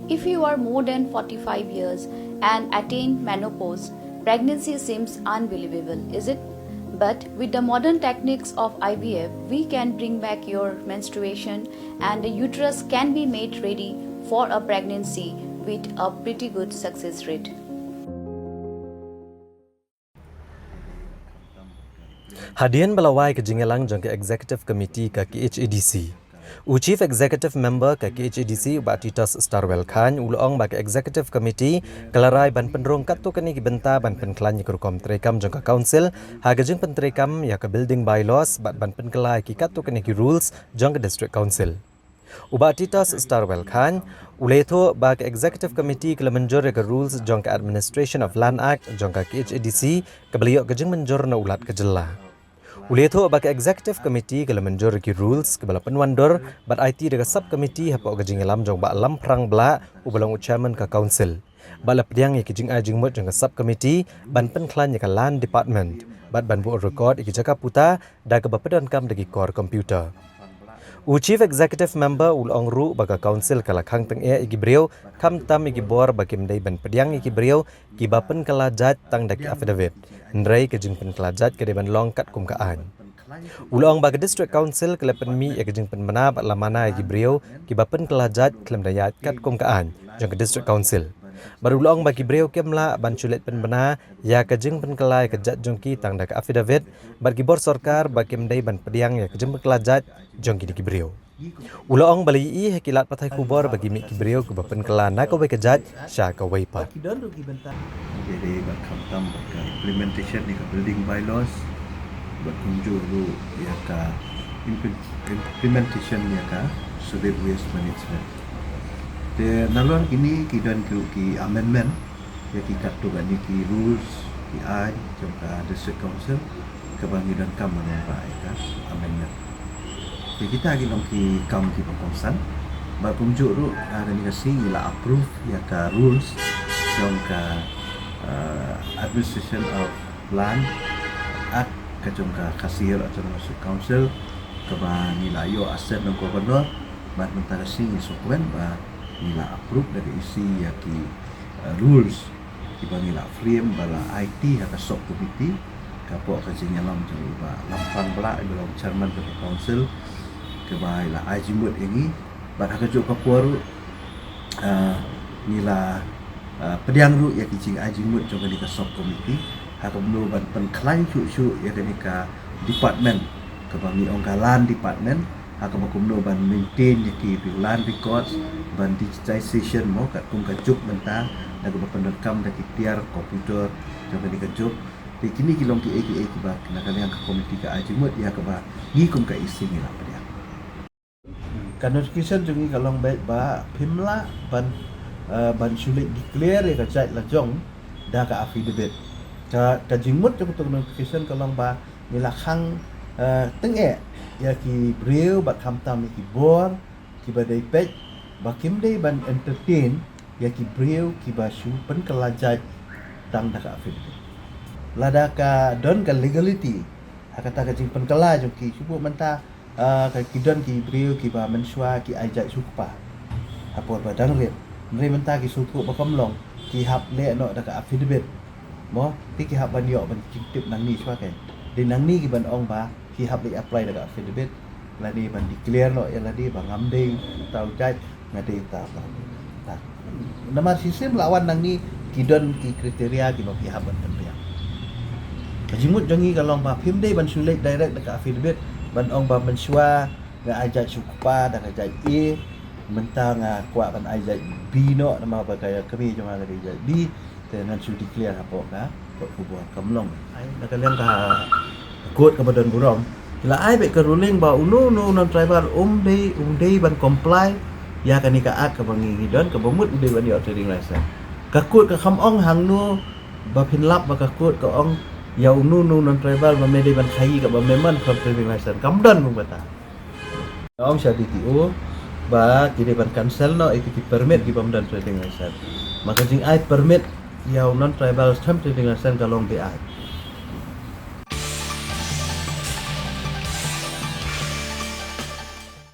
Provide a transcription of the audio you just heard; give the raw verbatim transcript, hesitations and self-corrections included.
If you are more than forty-five years and attain menopause, pregnancy seems unbelievable, is it? But with the modern techniques of I V F, we can bring back your menstruation and the uterus can be made ready for a pregnancy with a pretty good success rate. Hadien ba la wai ka jingïalang jong ka Executive Committee ka K H A D C, u Chief Executive Member ka K H A D C, u Bah Titos Starwell Chyne, u la ong ba ka Executive Committee ka la rai ban pynrung katto katne ki bynta ban pynkhlaiñ ïa ka rukom treikam jong ka Council ha ka jingpyntreikam ïa ka Building Bylaws bad ban pynkylla ïa ki katto katne ki rules jong ka District Council. U Bah Titos Starwell Chyne u la ïathuh ba ka Executive Committee ka la mynjur ïa ka rules jong ka Administration of Land Act jong ka K H A D C kaba la ïoh ka jingmynjur na u Lat ka jylla. U la ïathuh ba ka Executive Committee ka la mynjur ïa ki rules kaba la pynwandur bad aiti da ka Sub Committee hapoh ka jingïalam jong u Bah Lamphrang Blah uba long u Chairman ka Council. Bad la pdiang ïa ki jingai jingmut jong ka Sub Committee ban pynkhlaiñ ïa ka Land Department bad ban buh record ïa ki jaka puta da kaba pyndonkam da ki kor computer. U Chief Executive Member u la ong ruh ba ka Council ka la khang tyngeh ïa ki briew khamtam ïa ki bor ba kim dei ban pdiang ïa ki briew kiba pynkylla jait tang da ki affidavit. Hynrei ka jingpynkylla jait ka dei ban long katkum ka aiñ. U la ong ba ka District Council ka la pynmih ïa ka jingpynbna bad la mana ïa ki briew kiba pynkylla jait khlem da ïaid katkum ka aiñ jong ka District Council. Bad u la ong ba ki briew kim lah ban shu leit pynbna ïa ka jingpynkylla ïa ka jait jong ki tang da ka affidavit bad ki bor sorkar ba kim dei ban pdiang ïa ka jingpynkylla jait jong kine ki briew. U la ong ba la ïohi ha ki lad pathai khubor ba ki mih ki briew kiba pynkylla na kawei ka jait sha kawei pat. Ki don ruh ki bynta. Ki dei ba khamtam bad ka implementation ïa ka Building Bylaws bad kumjuh ruh ïa ka imple- implementation ïa ka Solid Waste Management. Te nalor kine ki don ruh ki amendment ïa ki katto katne ki rules ki aiñ jong ka District Council kaba ngi donkam ban wanrah ïa ka amendment. Te kita ki long ki kam kiba kongsan. Bad kumjuh ruh ha kane ka sngi ngi la approve ïa ka rules jong ka Administration of Land Act ka jong ka Khasi Hills Autonomous Council kaba ngi la ïoh assent na u Governor. Bad mynta ka sngi ngi sngewkmen ba ngi la approve da ka E C ïa ki rules kiba ngi la frame ba la aiti ha ka Sub Committee hapoh ka jingïalam jong u Bah Lamphrang Blah uba long Chairman jong ka Council kaba la ai jingmut ïa ngi. Bad ha kajuh ka por ruh ngi la pdiang ruh ïa ki jingai jingmut jong kane ka Sub Committee ha ka mano ban pynkhlaiñ shuh shuh ïa kane ka department kaba ngi ong ka Land Department ha kaba kumno ban maintain ïa ki land records, ban digitization mo katkum ka juk mynta da kaba pyndonkam da ki tiar computer jong kane ka juk. Te kine ki long kiei kiei kiba na ka liang ka committee ka ai jingmut ïa kaba ngi kum ka E C ngi la pdiang. Ka notification jong ngi ka long beit ba phim lah ban ban shu leit declare ïa ka jait la jong da ka affidavit. Ka ka jingmut jong ka notification ka long ba ngi la khang tyngeh ïa ki briew bad khamtam ïa ki bor kiba dei peit ba kim dei ban entertain ïa ki briew kiba shu pynkylla jait tang da ka affidavit. Lada ka don ka legality ha kata ka jingpynkylla jong ki, shu buh mynta ka ki don ki briew kiba mynshuwa ki ai jait shu kpa ha por ba dang rit. Hynrei mynta ki sngewthuh ba kam long, ki hap leh noh da ka affidavit. Mo, te ki hap ban ïoh ban jingtip nangne shuwa kein. Dei nangne ki ban ong ba ki hap leit apply da ka affidavit lane ban declare noh ïa lade ba ngam dei uta u jait, nga dei uta uta. Namar shisien la wan nangne ki don ki criteria kiba phi hap ban pynbiang. Ka jingmut jong ngi ka long ba phim dei ban shu leit direct da ka affidavit ban ong ba mynshuwa nga ai jait shu kpa da ka jait A, mynta nga kwah ban ai jait B noh namar ba ka ïa kmie jong nga ka dei jait B. Te ngan shu declare hapoh ka kot khubor, kam long. Ai na ka liang ka kot kaba don burom, ki la ai beit ka ruling ba uno uno u non tribal um dei, um dei ban comply ïa kane ka act kaba ngi ngi don, kaba mut um dei ban ïoh trading license. Ka kot ka kham ong hangno ba phin lap ba ka kot ka ong ïa uno uno u non tribal ba me dei ban khaïi kaba me mon from trading license, kam don kum kata. Nga ong sha D T O ba ki dei ban cancel noh ïa ki permit kiba ym don trading license. Ma ka jingai permit ïa u non tribal stem trading license ka long beaiñ.